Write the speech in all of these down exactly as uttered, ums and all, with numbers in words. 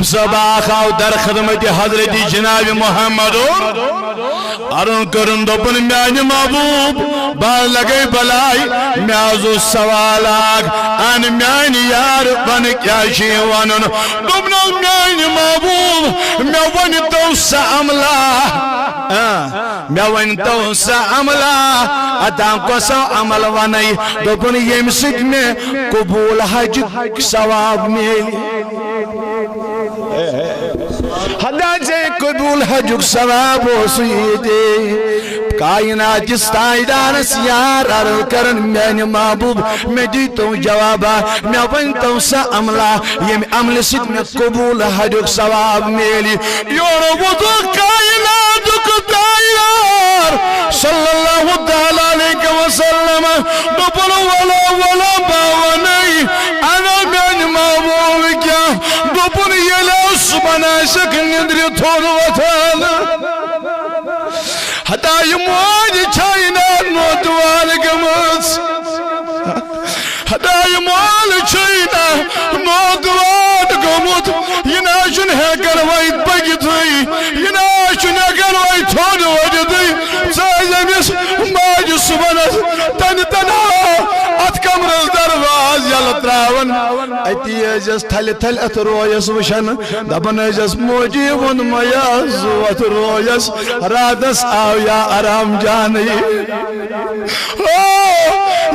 صٲب اکھ آو در خدمت حضرت جناب محمد۔ عرض کٔرٕن، دوٚپُن، میانہِ محبوب، بہٕ لگے بلاے، مےٚ حظ اوس سوال اکھ، ان میانہِ یار، ون کیٛاہ چھُ یہِ ونُن؟ دوٚپنس، میانہِ محبوب، مےٚ ؤنۍ تو سا عملہ، اۭں، مےٚ ؤنۍ تو سا عملہ، اتان کۄس عمل ونے؟ دوٚپُن، ییٚمہِ سۭتۍ مےٚ قبول حجُک ثواب میلہِ۔ ہدا ژےٚ قبول حجُک ثواب اوس ییٚتہِ۔ کائنات کِس تاجدارس یار عرض کرن، میانہِ محبوب، مےٚ دی تو جوابا، مےٚ ؤنۍ تو سا عملہ، ییٚمہِ عملہِ سۭتۍ مےٚ قبول حجُک ثواب میلہِ۔ یورٕ ووت کائناتُک تاجدار صلی اللہ تعالیٰ علیہ وسلم، دوٚپُن، ولا، ولا، بہٕ وَنَے، انا میانہِ محبوب کیٛاہ؟ دوٚپُن، ییٚلہِ صُبحن آسکھ نِندرِ تھوٚد وۄتھان، ہتا یہِ موج چھَے نا نودوار گٔمٕژ۔ ہتا یہِ مول چھُے نا نودوار گوٚمُت، یہِ نا چھُنہٕ ہٮ۪کان وۄنۍ پٔکِتھٕے، یہِ نا چھُنہٕ ہٮ۪کان وۄنۍ تھوٚد ؤتھِتھٕے۔ ژٕ ٲسۍ أمِس ماجہِ صُبحنس تنہِ تنہا اتھ کمرس دروازٕ یلہٕ تراوان۔ اتی ٲسۍزٮ۪س تھلہِ تھلہِ اتھ رویس وٕچھان، دپان ٲسۍزٮ۪س، موجی ووٚن میا زُو اتھ رویس، راتس آو یا آرام جانٕے۔ او،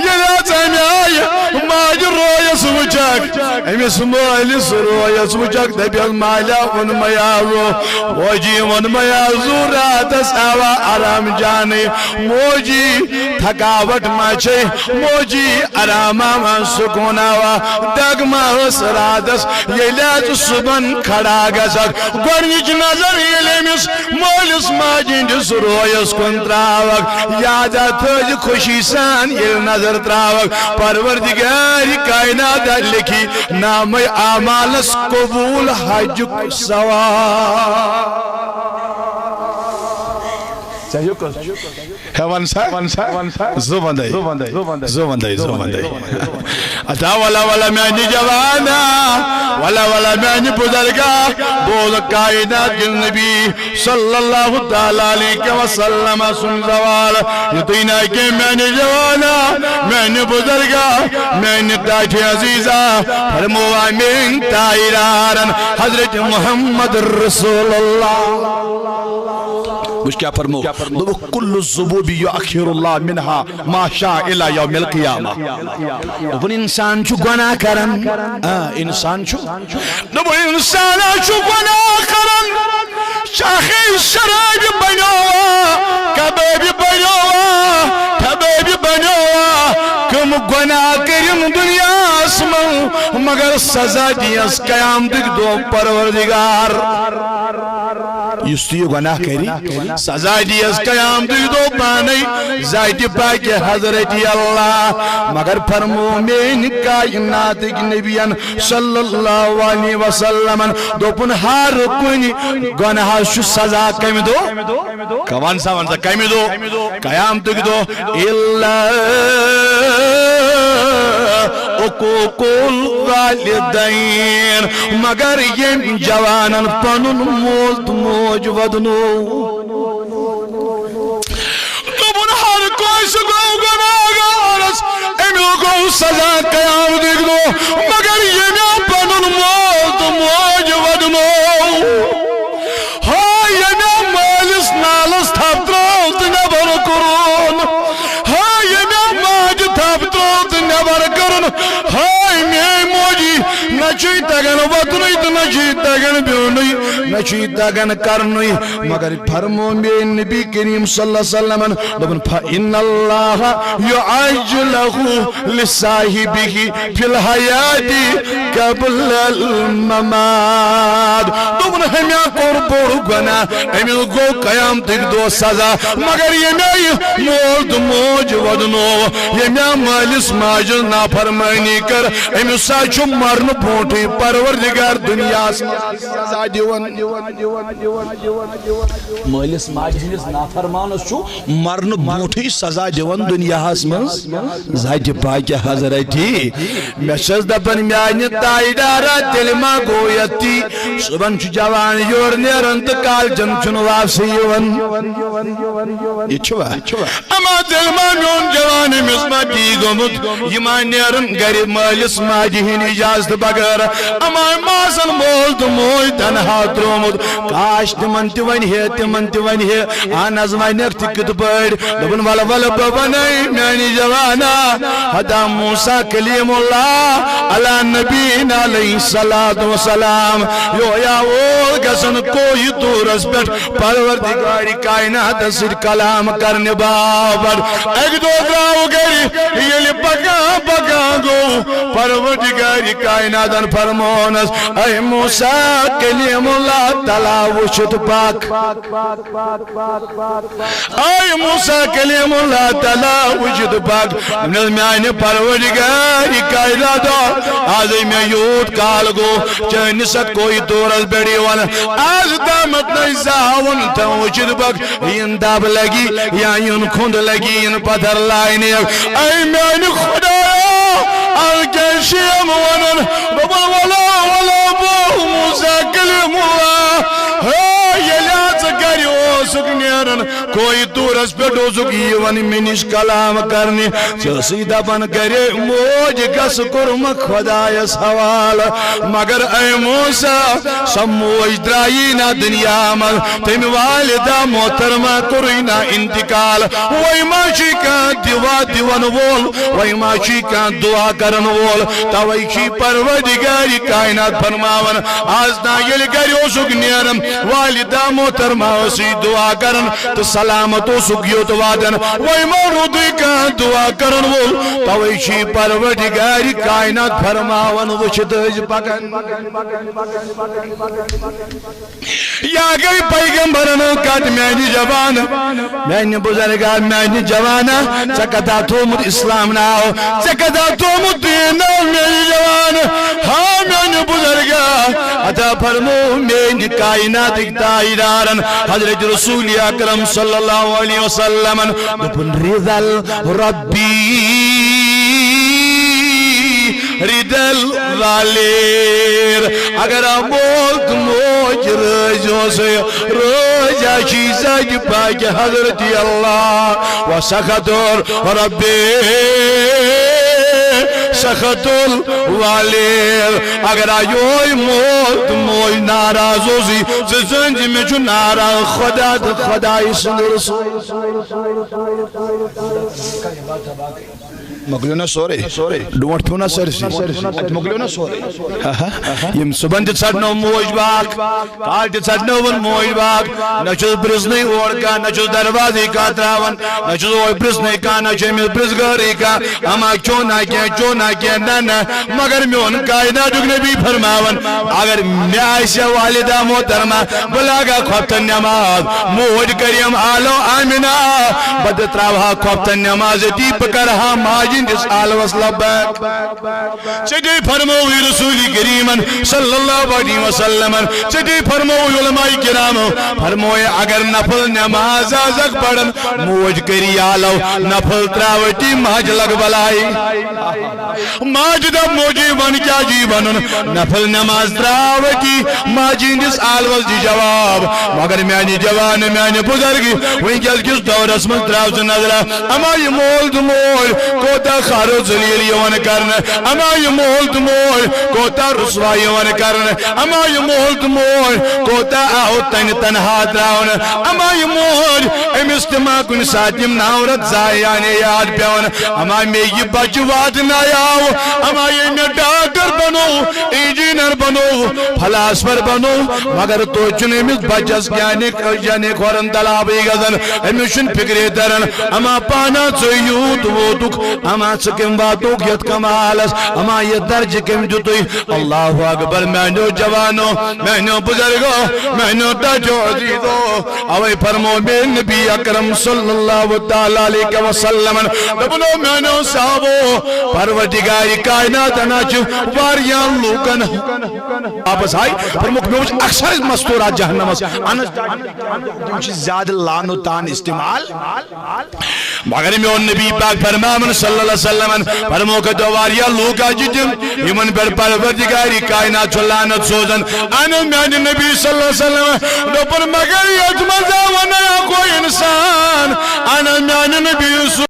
ییٚلہِ حظ أمۍ آیہِ ماجہِ رویس وٕچھکھ، أمِس مٲلِس رویس وٕچھکھ، دپٮ۪س، مالیٰ ووٚن میا زُو، موجی ووٚن میا زُو، راتس آوا آرام جانٕے۔ موجی تھکاوٹ ما چھے؟ موجی آرام آوا، سکون آوا، دگ ما ٲس راتس؟ ییٚلہِ حظ صُبحن کھڑا گژھکھ، گۄڈنِچ نظر ییٚلہِ أمِس مٲلِس ماجہِ ہٕنٛدِس رویس کُن تراوکھ، یاد تھٲوزِ خوشی سان ییٚلہِ نظر تراوکھ، پروردگار کائنات لیکھی نامہ اعمالس قبول حجُک ثواب۔ ہے ون سا، ون سا، زٕ وندے، زٕ وندے، زٕ وندے۔ ادا ولا ولا میانہِ جوانا، ولا ولا میانہِ بزرگا، بوز کائنات کِس نبی صلی اللہ تعالیٰ علیہ وسلم سُنٛد سوال۔ یُتُے نہ کینٛہہ میانہِ جوانا، میانہِ بزرگا، میانہِ ٹاٹھہِ عزیزا، فرمو آمین تاجدارن حضرت محمد رسول اللہ۔ وٕچھ کیٛاہ فرمو؟ دوٚپُکھ، کُلُّ الذُّنُوبِ یُؤَخِّرُ اللہُ مِنْہا ما شاء الی یوم القیامہ۔ دوٚپُن، انسان چھُ گۄناہ کران۔ آ، انسان چھُ۔ دوٚپُن، انسان چھُ گۄناہ کران۔ چاہے شرابی بنیوا، کبابی بنیوا، کبابی بنیوا، کم گۄناہ کٔرِن دُنیاہس منٛز، مگر سزا دِیس قیامتٕکۍ دۄہ پروردگار۔ یُس تہِ یہِ گۄناہ کرِ، سزا دِیس قیامتٕکۍ دۄہ پانے ذاتِ پاکہِ حضرت اللہ۔ مگر فرمو میٲنۍ کائناتٕکۍ نبین صلی اللہ علیہ وسلمن، دوٚپُن، ہر کُنہِ گۄناہس چھُ سزا کمہِ دۄہ؟ وَن سا، وَن سا، کمہِ دۄہ؟ قیامتٕکۍ دۄہ۔ الا عقوق الوالدین، مگر ییٚمۍ جوانن پنُن مول تہٕ موج ودنوو۔ دوٚپُن، ہر کٲنٛسہِ گوٚو گۄناہگارس، أمِس گوٚو سزا قیامتٕکۍ دۄہ، مگر ییٚمۍ پنُن مول تہٕ موج ودنوو۔ ہاے ییٚمۍ مٲلِس نالَس تھپھ ترٛٲو تہٕ نٮ۪بر کوٚرُن۔ ہاے ییٚمۍ ماجہِ تھپھ ترٛٲو تہٕ نٮ۪بر کٔرٕن۔ ہاے میٲنۍ موجی، نہ چھُے تگان وۄتھنُے تہٕ نہ چھُے تگان بِہنُے، نہ چھُے تگان کرنُے۔ مگر فرمو میٲنۍ نبی کریم صلی اللہ علیہ وسلمن، دوٚپُن، فإن اللہ یعجلہ لصاحبہ فی الحیات قبل الممات۔ دوٚپُن، ہمیا کوٚر بوٚڑ گۄناہ، أمِس گوٚو قیامتٕکۍ دۄہ سزا، مگر ییٚمہِ یہِ مول تہٕ موج ودنوو، ییٚمہِ مٲلِس ماجہِ نافرمٲنی کٔر، أمِس سا چھُ مرنہٕ برونٹھٕے پروردگار دُنیاہس منٛز سزا دِوان۔ مٲلِس ماجہِ ہٕنٛدِس نافرمانس چھُ مرنہٕ برونٛٹھٕے سزا دِوان دُنیاہس منٛز ذاتِ پاکہِ حضرتی۔ مےٚ چھَس دپان میانہِ تاجدارا، تیٚلہِ ما گوٚو یتھ تی؟ صُبحن چھُ جوان یورٕ نیران تہٕ کالچن چھُنہٕ واپسٕے یِوان۔ یہِ چھُوا؟ اما تیٚلہِ ما میون جوان، أمِس ما تی گوٚمُت؟ یہِ ما نیرن گرِ مٲلِس ماجہِ ہِنٛدِ اجازتہٕ بغٲر؟ اما أمۍ ما آسن مول تہٕ موج تنہا ترٛوومُت؟ کاش تِمن تہِ ونہِ ہے، تِمن تہِ ونہِ ہے۔ اہن حظ، ونٮ۪کھ تہِ کِتھ پٲٹھۍ؟ دوٚپُن، ولہٕ ولہٕ بہٕ ونَے میانہِ جوانا، ہتا موسیٰ کلیم اللہ علی نبینا علیہ الصلوۃ والسلام۔ یہِ ہویا وول گژھن کوہِ طورس پٮ۪ٹھ پروردگار کائناتس سۭتۍ کلام کرنہِ باپتھ۔ اکہِ دۄہ درٛاو گرِ، ییٚلہِ پکان پکان گوٚو، پروردگار کائناتن فرمونس، اے موسیٰ کلیم اللہ، تلا وٕچھِتھ پک۔ اے موسیٰ کلیم اللہ، تلا وٕچھِتھ پک۔ دوٚپنس، میانہِ پروردگار کائنات، آزے مےٚ یوٗت کال گوٚو چٲنِس اتھ کوہِ طورس پٮ۪ٹھ یِوان، آز تامتھ نَے زانٛہہ ووٚن تہٕ وٕچھِتھ پک، یِن دب لگی یا یِن کھُنٛد لگی، یِن پتھر لاینہِ۔ اے میانہِ خدایا، از کیٛاہ چھِ یِم ونان؟ دوٚپُن، ولا ولا بہٕ موسیٰ کلیم اللہ، ہے ییٚلہِ ژٕ گرِ اوسُکھ نیران، کوہِ طورس پٮ۪ٹھ اوسُکھ یِوان مےٚ نِش کلام کرنہِ، ژٕ ٲسٕے دپان گرے موج گژھ کوٚرمکھ خدایس حوالہٕ۔ مگر اے موسیٰ، سۄ موج درٛایی نہ دُنیا منٛز، تٔمۍ والدہ محترمہ کوٚرُے نہ انتقال۔ وۄنۍ ما چھُے کانٛہہ دِوا دِوان وول؟ وۄنۍ ما چھُے کانٛہہ دعا کرن وول؟ توے چھُے پروردگار کائنات فرماوان، از تام ییٚلہِ گرِ اوسُکھ نیران، والدہ محترمہ ٲسٕے دعا کران تہٕ سلامت اوسُکھ یوٚت واتان۔ وۄنۍ ما روٗدُے کانٛہہ دعا کرن وول؟ توے چھُے پروردگار کائنات فرماوان، وٕچھِتھ ٲسۍ پکان۔ یا گٔے پیغمبرن ہٕنٛز کتھ میانہِ جوان، میانہِ بزرگا، میانہِ جوانا، ژےٚ کتھا تھوٚومُت اسلام ناو، ژےٚ کتھا تھوٚومُت دین ناو میانہِ جوان؟ ہا میانہِ بزرگا، عطا فرمو میانہِ کائناتٕکۍ تاجدارن حضرت رسول اکرم صلی اللہ علیہ وسلمن، دوٚپُن، رضا الربی رضا الوالد۔ اگر آ مول تہٕ موج رٲضۍ اوسُے، رٲضۍ آ چھُے ذاتِ پاکہِ حضرت اللہ۔ و سخط الرب سخط الوالد۔ اگر آ یوہے مول تہٕ موج ناراض اوسُے، ژٕ زٲنۍ زِ مےٚ چھُ ناراض خدا تہٕ خدایہِ سُنٛد رسول۔ مۄکلیو نا سورُے؟ ڈونٛٹھ پیوٚو نا سٲرسٕے؟ اَتہِ مۄکلیو نا سورُے؟ ہا ہا۔ ییٚمۍ صُبحن تہِ ژھٹنٲو موج باکھ، کالہٕ تہِ ژھٹنٲوٕن موج باکھ۔ نہ چھُس پرٛژھنٕے اورٕ کانٛہہ، نہ چھُس دروازٕے کانٛہہ ترٛاوان، نہ چھُس اورٕ پرٛژھنٕے کانٛہہ، نہ چھُ أمِس پرٛژھ گٲرٕے کانٛہہ۔ اما چون ہا کینٛہہ، چون ہا کینٛہہ، نہ نہ۔ مگر میون کائناتُک نبی فرماوان، اگر مےٚ آسہِ ہا والدہ محترمہ، بہٕ لاگہٕ ہا خۄفتن نٮ۪ماز، موج کریم آلو آمنہ، بہٕ تہِ ترٛاوٕ ہا خۄفتن نٮ۪ماز أتی، بہٕ کرٕ ہا ماجہِ ہٕنٛدِس آلوس لبیک۔ ژےٚ تے فرمووُے رسول کریمن صلی اللہ علیہ وسلمن، ژےٚ تے فرمووُے علماء کرامو، فرمووُے اگر نفل نٮ۪ماز آسکھ پران، موج کری آلو، نفل ترٛاوٕ أتی ماجہِ لگہٕ بلاے۔ ماجہِ دپ، موجی ون کیا جی ونُن، نفل نماز ترٛاو أتی ماجہِ ہٕنٛدِس آلوس دِ جواب۔ مگر میانہِ جوان، میانہِ بزرگ، وٕنکیٚس کِس دورس منٛز ترٛاو ژٕ نظرہ، اما یہِ مول تہٕ موج کوتاہ خار و ذلیل یِوان کرنہٕ، اما یہِ مول تہٕ موج کوتاہ رسوا یِوان کرنہٕ، اما یہِ مول تہٕ موج کوتاہ آو تنہِ تنہا ترٛاونہٕ، اما یہِ موج، أمِس تہِ ما کُنہِ ساتہٕ یِم ناورت زایانہِ یاد پٮ۪وان۔ اما مےٚ یہِ بچہِ واتنایاو، اما ییٚلہِ مےٚ ڈاکٹر بنوو، انجینئر بنوو، فلاسفر بنوو، مگر توتہِ چھُنہٕ أمِس بچس یعنی، یعنی کھۄرن تلابٕے گژھان، أمِس چھُنہٕ فکرے تران۔ اما پانہ ژٕ یوٗت ووتُکھ، ما ژٕ کٔمۍ واتوکھ یتھ کمالس، اما یہِ درجہٕ کٔمۍ دیُتُے؟ اللہ اکبر، میانیو جوانو، میانیو بزرگو، میانیو ٹاٹھیو عزیزو۔ اوے فرمو مےٚ نبی اکرم صلی اللہ تعالی علیہ وسلمن، دوٚپنو میانیو صحابو، پروردگار کائنات انا چھِ واریاہن لوٗکن۔ واپس آئی، فرموکھ مےٚ وٕچھ اکثر مستورات جہنمس، انس تِم چھِ زیادٕ لعنتان استعمال۔ مگر میون نبی پاک فرماون صلی اللہ علیہ وسلم، فرموکھ دو واریاہ لوٗکھ آ چھِ تِم، یِمن پٮ۪ٹھ پروردگار کائنات چھُ لعنت سوزان۔ ان میانہِ نبی صلی اللہ علیہ وسلم دوٚپُن، مگر یتھ منٛز